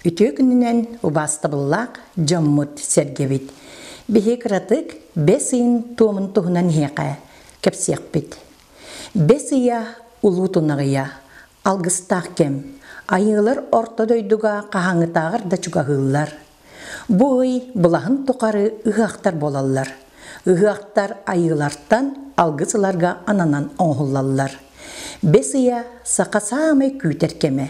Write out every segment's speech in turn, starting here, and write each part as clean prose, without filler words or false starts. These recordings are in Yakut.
Үтүө күнүнэн убаастабыллаах дьоммут-сэргэбит! Биһи кыратык бэс ыйын туомун туһунан эһиэхэ кэпсиэхпит. Бэс ыйа улуу тунаҕыйа, алгыстаах кэм. Айыылар орто дойдуга хаһааҥҥытааҕар да чугаһыыллар. Бу ый былаһын тухары ыһыахтар буолаллар. Ыһыахтар айыылартан алгыс ыларга ананан оҥоһуллаллар. Бэс ыйа саха саамай күүтэр кэмэ.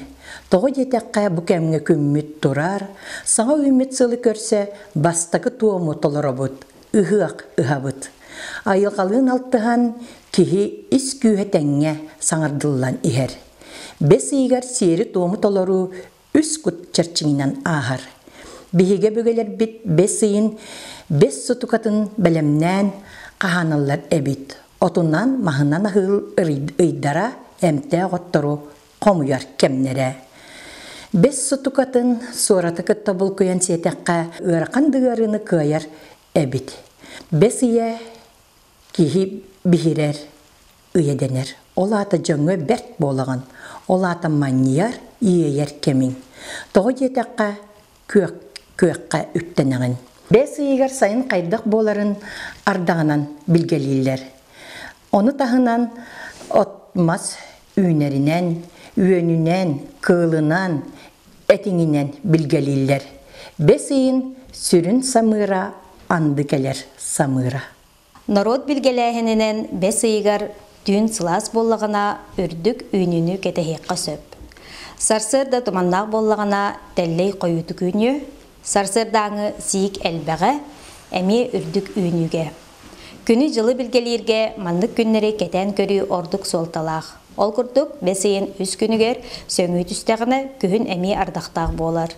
Тоҕо диэтэххэ, бу кэмҥэ күммүт турар, саҥа үүммүт сылы көрсө бастакы туому толоробут, ыһыах ыһабыт. Айылҕалыын алтыһан киһи ис күүһэ тэҥҥэ саҥардыллан иһэр. Бэс ыйыгар сиэри-туому толоруу үс кут чэрчиҥинэн ааһар. Биһиги өбүгэлэрбит бэс ыйын бэс сутукатын бэлэмнээн хаһааналлар эбит. Отунан, маһынан аһыыл ыйдара эмтээх оттору хомуйар кэмнэрэ. Бэс сутукатын суораты кытта булкуйан сиэтэххэ ыарахан да ыарыыны кыайар эбит. Бэс ыйа киһи биһирэр ыйа дэнэр. Ол аата дьоҥҥо бэрт буолаҕын, ол аата манньыйар, иэйэр кэмиҥ. Тоҕо диэтэххэ, күөх күөххэ үктэнэҕин. Бэс ыйыгар сайын хайдах буоларын ардаҕынан билгэлииллэр. Ону таһынан от-мас үүнэринэн, үөнүнэн, кыылынан, этиҥинэн билгэлииллэр. Бэс ыйын сүрүн самыыра анды кэлэр самыыра. Норуот билгэлээһининэн бэс ыйыгар түүн сылаас буоллаҕына үрдүк үүнүүнү кэтэһиэххэ сөп. Сарсыарда туманнаах буоллаҕына тэллэй хойуутук үүнүө, сарсыардааҥы сиик элбэҕэ эмиэ үрдүк үүнүүгэ. Күнү-дьылы билгэлииргэ маннык күннэри кэтээн көрүү ордук суолталаах. Ол курдук, бэс ыйын үс күнүгэр сөҥүү түстэҕинэ күһүн эмиэ ардахтаах буолар.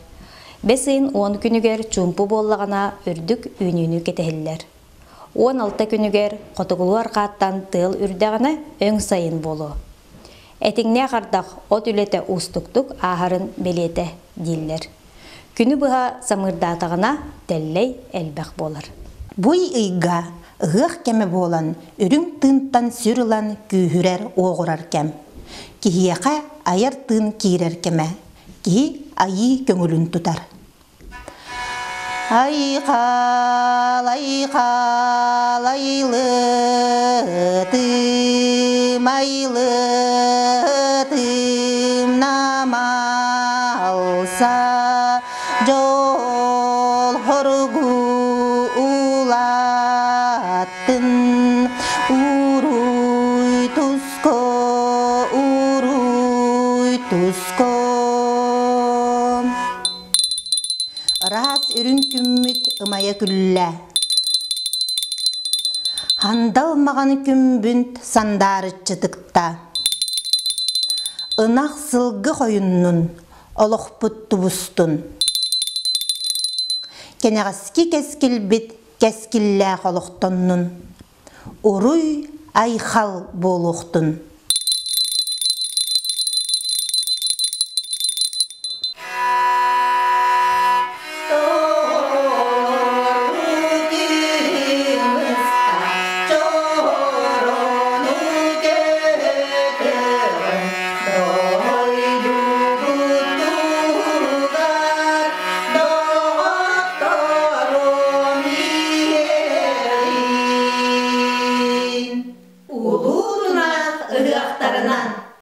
Бэс ыйын 10 күнүгэр чуумпу буоллаҕына үрдүк үүнүүнү кэтэһиллэр. 16 күнүгэр хотугулуу арҕааттан тыал үрдэҕинэ өҥ сайын буолуо. Этиҥнээх ардах от үлэтэ уустуктук ааһарын бэлиэтэ дииллэр. Күнү быһа самыырдаатаҕына тэллэй элбэх буолар. Буй ыйга ыһыах кэмэ буолан үрүҥ тыынтан сүр ылан күүһүрэр-уоҕурар кэм. Киһиэхэ айар тыын киирэр кэмэ. Киһи айыы көҥүлүн тутар. Айхал, айхал, айлытым, айлытым намалса, дьол хоругу улааттын, уруй туско, уруй туско. Ыраас үрүҥ күммүт ымайа күллэ. Хандал маҕан күмбүнт сандаарыччы тыкта. Ынах сылгы хойуннун, олохпут тубустун. Кэнэҕэски кэскилбит кэскиллээх олохтоннун. Уруй айхал буолуохтун.